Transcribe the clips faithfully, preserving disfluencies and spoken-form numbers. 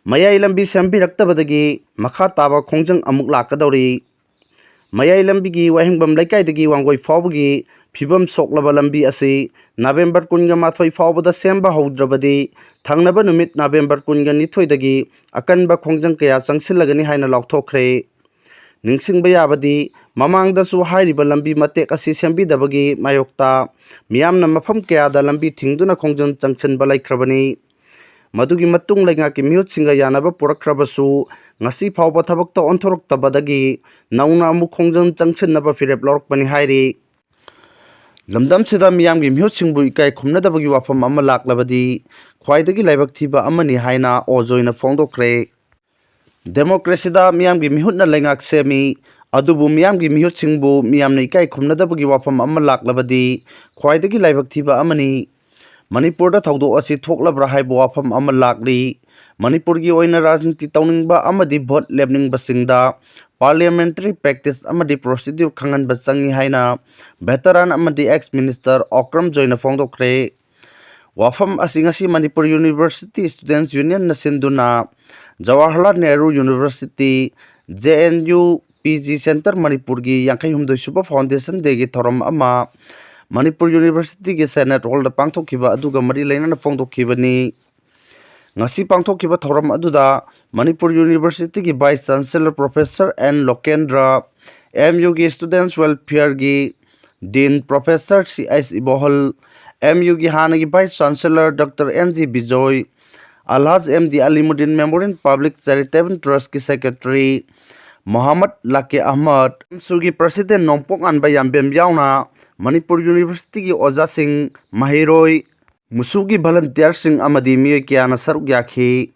ꯃꯌꯥꯏ ꯂꯝꯕꯤ ꯁꯦꯝꯕꯤꯔꯛꯇꯕꯗꯒꯤ ꯃꯈꯥ ꯇꯥꯕ ꯈꯣꯡꯖꯪ ꯑꯃꯨꯛ ꯂꯥꯛꯀꯗꯧꯔꯤ꯫ ꯃꯌꯥꯏ ꯂꯝꯕꯤꯒꯤ ꯋꯥꯍꯦꯡꯕꯝ ꯂꯩꯀꯥꯏꯗꯒꯤ ꯋꯥꯡꯒꯣꯏ ꯐꯥꯎꯕꯒꯤ ꯐꯤꯕꯝ ꯁꯣꯛꯂꯕ ꯂꯝꯕꯤ ꯑꯁꯤ ꯅꯕꯦꯝꯕꯔ ꯀꯨꯟꯒ ꯃꯥꯊꯣꯏ ꯐꯥꯎꯕꯗ ꯁꯦꯝꯕ ꯍꯧꯗ꯭ꯔꯕꯗꯤ ꯊꯪꯅꯕ ꯅꯨꯃꯤꯠ ꯅꯕꯦꯝꯕꯔ ꯀꯨꯟꯒ ꯅꯤꯊꯣꯏꯗꯒꯤ ꯑꯀꯟꯕ ꯈꯣꯡꯖꯪ ꯀꯌꯥ ꯆꯪꯁꯤꯜꯂꯒꯅꯤ ꯍꯥꯏꯅ ꯂꯥꯎꯊꯣꯛꯈ꯭ꯔꯦ꯫ ꯅꯤꯡꯁꯤꯡꯕ ꯌꯥꯕꯗꯤ, ꯃꯃꯥꯡꯗꯁꯨ ꯍꯥꯏꯔꯤꯕ ꯂꯝꯕꯤ ꯃꯇꯦꯛ ꯑꯁꯤ ꯁꯦꯝꯕꯤꯗꯕꯒꯤ ꯃꯥꯌꯣꯛꯇ ꯃꯤꯌꯥꯝꯅ ꯃꯐꯝ ꯀꯌꯥꯗ ꯂꯝꯕꯤ ꯊꯤꯡꯗꯨꯅ ꯈꯣꯡꯖꯪ ꯆꯪꯁꯤꯟꯕ ꯂꯩꯈ꯭ꯔꯕꯅꯤ꯫ ꯃꯗꯨꯒꯤ ꯃꯇꯨꯡ ꯂꯩꯉꯥꯛꯀꯤ ꯃꯤꯍꯨꯠꯁꯤꯡꯒ ꯌꯥꯅꯕ ꯄꯨꯔꯛꯈ꯭ꯔꯕꯁꯨ, ꯉꯁꯤ ꯐꯥꯎꯕ ꯊꯕꯛꯇ ꯑꯣꯟꯊꯣꯔꯛꯇꯕꯗꯒꯤ ꯅꯧꯅ ꯑꯃꯨꯛ ꯈꯣꯡꯖꯪ ꯆꯪꯁꯤꯟꯅꯕ ꯐꯤꯔꯦꯞ ꯂꯧꯔꯛꯄꯅꯤ ꯍꯥꯏꯔꯤ꯫ ꯂꯝꯗꯝꯁꯤꯗ ꯃꯤꯌꯥꯝꯒꯤ ꯃꯤꯍꯨꯠꯁꯤꯡꯕꯨ ꯏꯀꯥꯏ ꯈꯨꯝꯅꯗꯕꯒꯤ ꯋꯥꯐꯝ ꯑꯃ ꯂꯥꯛꯂꯕꯗꯤ ꯈ꯭ꯋꯥꯏꯗꯒꯤ ꯂꯥꯏꯕꯛ ꯊꯤꯕ ꯑꯃꯅꯤ ꯍꯥꯏꯅ ꯑꯣ ꯖꯣꯏꯅ ꯐꯣꯡꯗꯣꯛꯈ꯭ꯔꯦ꯫ ꯗꯦꯃꯣꯀ꯭ꯔꯦꯁꯤꯗ ꯃꯤꯌꯥꯝꯒꯤ ꯃꯤꯍꯨꯠꯅ ꯂꯩꯉꯥꯛ ꯁꯦꯝꯃꯤ, ꯑꯗꯨꯕꯨ ꯃꯤꯌꯥꯝꯒꯤ ꯃꯤꯍꯨꯠꯁꯤꯡꯕꯨ ꯃꯤꯌꯥꯝꯅ ꯏꯀꯥꯏ ꯈꯨꯝꯅꯗꯕꯒꯤ ꯋꯥꯐꯝ ꯑꯃ ꯂꯥꯛꯂꯕꯗꯤ ꯈ꯭ꯋꯥꯏꯗꯒꯤ ꯂꯥꯏꯕꯛ ꯊꯤꯕ ꯑꯃꯅꯤ꯫ ꯃꯅꯤꯄꯨꯔꯗ ꯊꯧꯗꯣꯛ ꯑꯁꯤ ꯊꯣꯛꯂꯕ꯭ꯔꯥ ꯍꯥꯏꯕ ꯋꯥꯐꯝ ꯑꯃ ꯂꯥꯛꯂꯤ꯫ ꯃꯅꯤꯄꯨꯔꯒꯤ ꯑꯣꯏꯅ ꯔꯥꯖꯅꯤꯇꯤ ꯇꯧꯅꯤꯡꯕ ꯑꯃꯗꯤ ꯚꯣꯠ ꯂꯦꯞꯅꯤꯡꯕꯁꯤꯡꯗ parliamentary practice ꯑꯃꯗꯤ procedure ꯈꯪꯍꯟꯕ ꯆꯪꯏ ꯍꯥꯏꯅ veteran ꯑꯃꯗꯤ ex minister ꯑꯣꯀ꯭ꯔꯝ ꯖꯣꯏꯅ ꯐꯣꯡꯗꯣꯛꯈ꯭ꯔꯦ꯫ ꯋꯥꯐꯝ ꯑꯁꯤ ꯉꯁꯤ ꯃꯅꯤꯄꯨꯔ University Students Unionꯅ ꯁꯤꯟꯗꯨꯅ Jawaharlal Nehru University, J N U, P G Centre ꯃꯅꯤꯄꯨꯔꯒꯤ ꯌꯥꯡꯈꯩ ꯍꯨꯝꯗꯣꯏ ꯁꯨꯕ Foundation Dayꯒꯤ ꯊꯧꯔꯝ ꯑꯃ ꯃꯅꯤꯄꯨꯔ Universityꯒꯤ Senate Hallꯗ ꯄꯥꯡꯊꯣꯛꯈꯤꯕ ꯑꯗꯨꯒ ꯃꯔꯤ ꯂꯩꯅꯅ ꯐꯣꯡꯗꯣꯛꯈꯤꯕꯅꯤ꯫ ꯉꯁꯤ ꯄꯥꯡꯊꯣꯛꯈꯤꯕ ꯊꯧꯔꯝ ꯑꯗꯨꯗ Manipur Universityꯒꯤ Vice Chancellor Professor N ꯂꯣꯀꯦꯟꯗ꯭ꯔ, M Uꯒꯤ Students Welfareꯒꯤ Dean Professor C H ꯏꯕꯣꯍꯜ, M Uꯒꯤ ꯍꯥꯟꯅꯒꯤ Vice Chancellor Doctor N G Bijoy, ꯑꯜꯍꯥꯖ M D Alimuddin Memorial Public Charitable Trustꯀꯤ Secretary Mohammad ꯂꯥꯀꯦ Ahmad, MSUꯒꯤ President ꯅꯣꯡꯄꯣꯛ ꯉꯥꯟꯕ ꯌꯥꯝꯕꯦꯝ ꯌꯥꯎꯅ ꯃꯅꯤꯄꯨꯔ Universityꯒꯤ ꯑꯣꯖꯥꯁꯤꯡ, ꯃꯍꯩꯔꯣꯏ, MSUꯒꯤ volunteerꯁꯤꯡ ꯑꯃꯗꯤ ꯃꯤꯑꯣꯏ ꯀꯌꯥꯅ ꯁꯔꯨꯛ ꯌꯥꯈꯤ꯫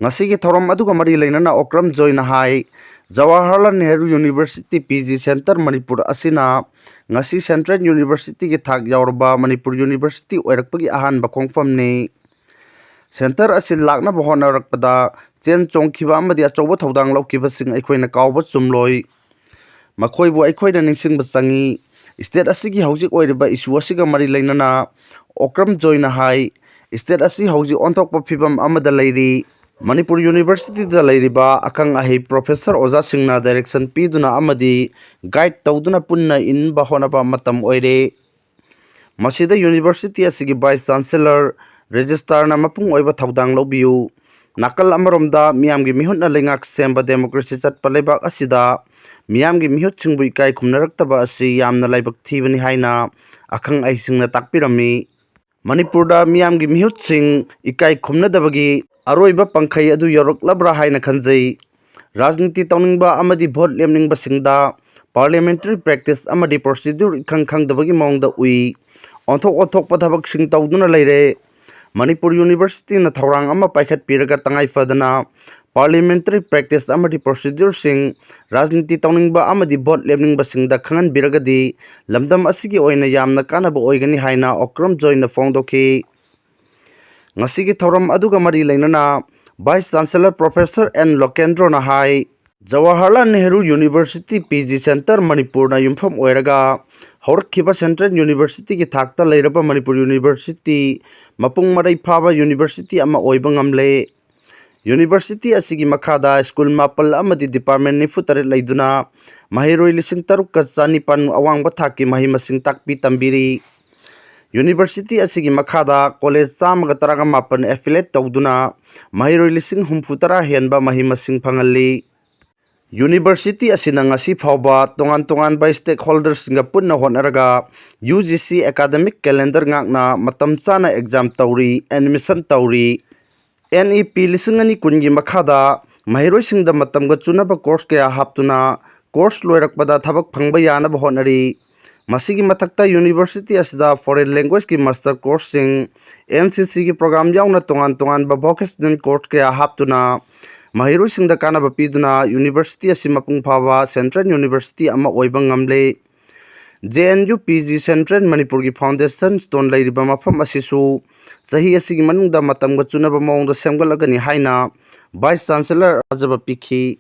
ꯉꯁꯤꯒꯤ ꯊꯧꯔꯝ ꯑꯗꯨꯒ ꯃꯔꯤ ꯂꯩꯅꯅ ꯑꯣꯀ꯭ꯔꯝ ꯖꯣꯏꯅ ꯍꯥꯏ, Jawaharlal Nehru University P G Centre Manipur ꯑꯁꯤꯅ ꯉꯁꯤ Central Universityꯒꯤ ꯊꯥꯛ ꯌꯥꯎꯔꯕ ꯃꯅꯤꯄꯨꯔ University ꯑꯣꯏꯔꯛꯄꯒꯤ ꯑꯍꯥꯟꯕ ꯈꯣꯡꯐꯝꯅꯤ꯫ Centre ꯑꯁꯤ ꯂꯥꯛꯅꯕ ꯍꯣꯠꯅꯔꯛꯄꯗ ꯆꯦꯟ ꯆꯣꯡꯈꯤꯕ ꯑꯃꯗꯤ ꯑꯆꯧꯕ ꯊꯧꯗꯥꯡ ꯂꯧꯈꯤꯕꯁꯤꯡ ꯑꯩꯈꯣꯏꯅ ꯀꯥꯎꯕ ꯆꯨꯝꯂꯣꯏ꯫ ꯃꯈꯣꯏꯕꯨ ꯑꯩꯈꯣꯏꯅ ꯅꯤꯡꯁꯤꯡꯕ ꯆꯪꯏ꯫ State ꯑꯁꯤꯒꯤ ꯍꯧꯖꯤꯛ ꯑꯣꯏꯔꯤꯕ issue ꯑꯁꯤꯒ ꯃꯔꯤ ꯂꯩꯅꯅ ꯑꯣꯀ꯭ꯔꯝ ꯖꯣꯏꯅ ꯍꯥꯏ, state ꯑꯁꯤ ꯍꯧꯖꯤꯛ ꯑꯣꯟꯊꯣꯛꯄ ꯐꯤꯕꯝ ꯑꯃꯗ ꯂꯩꯔꯤ꯫ ꯃꯅꯤꯄꯨꯔ ꯌꯨꯅꯤꯚꯔꯁꯤꯇꯤꯗ ꯂꯩꯔꯤꯕ ꯑꯈꯪ ꯑꯍꯩ ꯄ꯭ꯔꯣꯐꯦꯁꯔ ꯑꯣꯖꯥꯁꯤꯡꯅ ꯗꯥꯏꯔꯦꯛꯁꯟ ꯄꯤꯗꯨꯅ ꯑꯃꯗꯤ ꯒꯥꯏꯗ ꯇꯧꯗꯨꯅ ꯄꯨꯟꯅ ꯏꯟꯕ ꯍꯣꯠꯅꯕ ꯃꯇꯝ ꯑꯣꯏꯔꯦ꯫ ꯃꯁꯤꯗ ꯌꯨꯅꯤꯚꯔꯁꯤꯇꯤ ꯑꯁꯤꯒꯤ ꯚꯥꯏꯁ ꯆꯥꯟꯁꯦꯂꯔ, ꯔꯦꯖꯤꯁꯇ꯭ꯔꯥꯔꯅ ꯃꯄꯨꯡ ꯑꯣꯏꯕ ꯊꯧꯗꯥꯡ ꯂꯧꯕꯤꯌꯨ꯫ ꯅꯥꯀꯜ ꯑꯃꯔꯣꯝꯗ ꯃꯤꯌꯥꯝꯒꯤ ꯃꯤꯍꯨꯠꯅ ꯂꯩꯉꯥꯛ ꯁꯦꯝꯕ ꯗꯦꯃꯣꯀ꯭ꯔꯦꯁꯤ ꯆꯠꯄ ꯂꯩꯕꯥꯛ ꯑꯁꯤꯗ ꯃꯤꯌꯥꯝꯒꯤ ꯃꯤꯍꯨꯠꯁꯤꯡꯕꯨ ꯏꯀꯥꯏ ꯈꯨꯝꯅꯔꯛꯇꯕ ꯑꯁꯤ ꯌꯥꯝꯅ ꯂꯥꯏꯕꯛ ꯊꯤꯕꯅꯤ ꯍꯥꯏꯅ ꯑꯈꯪ ꯑꯍꯩꯁꯤꯡꯅ ꯇꯥꯛꯄꯤꯔꯝꯃꯤ꯫ ꯃꯅꯤꯄꯨꯔꯗ ꯃꯤꯌꯥꯝꯒꯤ ꯃꯤꯍꯨꯠꯁꯤꯡ ꯏꯀꯥꯏ ꯈꯨꯝꯅꯗꯕꯒꯤ ꯑꯔꯣꯏꯕ ꯄꯪꯈꯩ ꯑꯗꯨ ꯌꯧꯔꯛꯂꯕ꯭ꯔꯥ ꯍꯥꯏꯅ ꯈꯟꯖꯩ꯫ ꯔꯥꯖꯅꯤꯇꯤ ꯇꯧꯅꯤꯡꯕ ꯑꯃꯗꯤ ꯚꯣꯠ ꯂꯦꯞꯅꯤꯡꯕꯁꯤꯡꯗ ꯄꯥꯔꯂꯤꯌꯥꯃꯦꯟꯇꯔꯤ ꯄ꯭ꯔꯦꯛꯇꯤꯁ ꯑꯃꯗꯤ ꯄ꯭ꯔꯣꯁꯤꯗ꯭ꯌꯨꯔ ꯏꯈꯪ ꯈꯪꯗꯕꯒꯤ ꯃꯑꯣꯡꯗ ꯎꯏ꯫ ꯑꯣꯟꯊꯣꯛ ꯑꯣꯟꯊꯣꯛꯄ ꯊꯕꯛꯁꯤꯡ ꯇꯧꯗꯨꯅ ꯂꯩꯔꯦ꯫ ꯃꯅꯤꯄꯨꯔ ꯌꯨꯅꯤꯚꯔꯁꯤꯇꯤꯅ ꯊꯧꯔꯥꯡ ꯑꯃ ꯄꯥꯏꯈꯠꯄꯤꯔꯒ ꯇꯉꯥꯏ ꯐꯗꯅ ꯄꯥꯔꯂꯤꯌꯥꯃꯦꯟꯇꯔꯤ ꯄ꯭ꯔꯦꯛꯇꯤꯁ ꯑꯃꯗꯤ ꯄ꯭ꯔꯣꯁꯤꯗ꯭ꯌꯨꯔꯁꯤꯡ, ꯔꯥꯖꯅꯤꯇꯤ ꯇꯧꯅꯤꯡꯕ ꯑꯃꯗꯤ ꯚꯣꯠ ꯂꯦꯞꯅꯤꯡꯕꯁꯤꯡꯗ ꯈꯪꯍꯟꯕꯤꯔꯒꯗꯤ ꯂꯝꯗꯝ ꯑꯁꯤꯒꯤ ꯑꯣꯏꯅ ꯌꯥꯝꯅ ꯀꯥꯟꯅꯕ ꯑꯣꯏꯒꯅꯤ ꯍꯥꯏꯅ ꯑꯣꯀ꯭ꯔꯝ ꯖꯣꯏꯅ ꯐꯣꯡꯗꯣꯛꯈꯤ꯫ ꯉꯁꯤꯒꯤ ꯊꯧꯔꯝ ꯑꯗꯨꯒ ꯃꯔꯤ ꯂꯩꯅꯅ ꯚꯥꯏꯁ ꯆꯥꯟꯁꯦꯂꯔ ꯄ꯭ꯔꯣꯐꯦꯁꯔ ꯑꯦꯟ ꯂꯣꯀꯦꯟꯗ꯭ꯔꯣꯅ ꯍꯥꯏ, Jawaharlal Nehru university P G centre ꯃꯅꯤꯄꯨꯔꯅ ꯌꯨꯝꯐꯝ ꯑꯣꯏꯔꯒ ꯍꯧꯔꯛꯈꯤꯕ ꯁꯦꯟꯇ꯭ꯔꯦꯜ ꯌꯨꯅꯤꯚꯔꯁꯤꯇꯤꯒꯤ ꯊꯥꯛꯇ ꯂꯩꯔꯕ ꯃꯅꯤꯄꯨꯔ ꯌꯨꯅꯤꯚꯔꯁꯤꯇꯤ ꯃꯄꯨꯡ ꯃꯔꯩ ꯐꯥꯕ ꯌꯨꯅꯤꯚꯔꯁꯤꯇꯤ ꯑꯃ ꯑꯣꯏꯕ ꯉꯝꯂꯦ꯫ ꯌꯨꯅꯤꯚꯔꯁꯤꯇꯤ ꯑꯁꯤꯒꯤ ꯃꯈꯥꯗ ꯁ꯭ꯀꯨꯜ ꯃꯥꯄꯜ ꯑꯃꯗꯤ ꯗꯤꯄꯥꯔꯠꯃꯦꯟ ꯅꯤꯐꯨ ꯇꯔꯦꯠ ꯂꯩꯗꯨꯅ ꯃꯍꯩꯔꯣꯏ ꯂꯤꯁꯤꯡ ꯇꯔꯨꯛꯀ ꯆꯅꯤꯄꯥꯟ ꯑꯋꯥꯡꯕ ꯊꯥꯛꯀꯤ ꯃꯍꯩ ꯃꯁꯤꯡ ꯇꯥꯛꯄꯤ ꯇꯝꯕꯤꯔꯤ꯫ ꯌꯨꯅꯤꯚꯔꯁꯤꯇꯤ ꯑꯁꯤꯒꯤ ꯃꯈꯥꯗ ꯀꯣꯂꯦꯖ ꯆꯥꯝꯃꯒ ꯇꯔꯥꯃꯥꯄꯟ ꯑꯦꯐꯤꯂꯦꯠ ꯇꯧꯗꯨꯅ ꯃꯍꯩꯔꯣꯏ ꯂꯤꯁꯤꯡ ꯍꯨꯝꯐꯨ ꯇꯔꯥ ꯍꯦꯟꯕ ꯃꯍꯩ ꯃꯁꯤꯡ ꯐꯪꯍꯜꯂꯤ꯫ ꯌꯨꯅꯤꯚꯔꯁꯤꯇꯤ ꯑꯁꯤꯅ ꯉꯁꯤ ꯐꯥꯎꯕ ꯇꯣꯉꯥꯟ ꯇꯣꯉꯥꯟꯕ ꯁ꯭ꯇꯦꯛꯍꯣꯜꯗꯔꯁꯤꯡꯒ ꯄꯨꯟꯅ ꯍꯣꯠꯅꯔꯒ U G C academic calendar ꯉꯥꯛꯅ ꯃꯇꯝ ꯆꯥꯅ ꯑꯦꯛꯖꯥꯝ ꯇꯧꯔꯤ, ꯑꯦꯗꯃꯤꯁꯟ ꯇꯧꯔꯤ꯫ ꯑꯦꯟ ꯏ ꯄꯤ ꯂꯤꯁꯤꯡ ꯑꯅꯤ ꯀꯨꯟꯒꯤ ꯃꯈꯥꯗ ꯃꯍꯩꯔꯣꯏꯁꯤꯡꯗ ꯃꯇꯝꯒ ꯆꯨꯅꯕ ꯀꯣꯔꯁ ꯀꯌꯥ ꯍꯥꯞꯇꯨꯅ ꯀꯣꯔꯁ ꯂꯣꯏꯔꯛꯄꯗ ꯊꯕꯛ ꯐꯪꯕ ꯌꯥꯅꯕ ꯍꯣꯠꯅꯔꯤ꯫ ꯃꯁꯤꯒꯤ ꯃꯊꯛꯇ ꯌꯨꯅꯤꯚꯔꯁꯤꯇꯤ ꯑꯁꯤꯗ ꯐꯣꯔꯦꯟ ꯂꯦꯡꯒ꯭ꯋꯦꯖꯀꯤ ꯃꯥꯁꯇꯔ ꯀꯣꯔꯁꯁꯤꯡ, ꯑꯦꯟ ꯁꯤ ꯁꯤꯒꯤ ꯄ꯭ꯔꯣꯒ꯭ꯔꯥꯝ ꯌꯥꯎꯅ ꯇꯣꯉꯥꯟ ꯇꯣꯉꯥꯟꯕ ꯚꯣꯀꯦꯁꯅꯦꯜ ꯀꯣꯔꯁ ꯀꯌꯥ ꯍꯥꯞꯇꯨꯅ ꯃꯍꯩꯔꯣꯏꯁꯤꯡꯗ ꯀꯥꯟꯅꯕ ꯄꯤꯗꯨꯅ ꯌꯨꯅꯤꯚꯔꯁꯤꯇꯤ ꯑꯁꯤ ꯃꯄꯨꯡ ꯐꯥꯕ ꯁꯦꯟꯇ꯭ꯔꯦꯜ ꯌꯨꯅꯤꯚꯔꯁꯤꯇꯤ ꯑꯃ ꯑꯣꯏꯕ ꯉꯝꯂꯦ꯫ J N U P G central ꯃꯅꯤꯄꯨꯔꯒꯤ ꯐꯥꯎꯟꯗꯦꯁꯟ ꯁ꯭ꯇꯣꯟ ꯂꯩꯔꯤꯕ ꯃꯐꯝ ꯑꯁꯤꯁꯨ ꯆꯍꯤ ꯑꯁꯤꯒꯤ ꯃꯅꯨꯡꯗ ꯃꯇꯝꯒ ꯆꯨꯅꯕ ꯃꯑꯣꯡꯗ ꯁꯦꯝꯒꯠꯂꯒꯅꯤ ꯍꯥꯏꯅ ꯚꯥꯏꯁ ꯆꯥꯟꯁꯦꯂꯔ ꯊꯥꯖꯕ ꯄꯤꯈꯤ꯫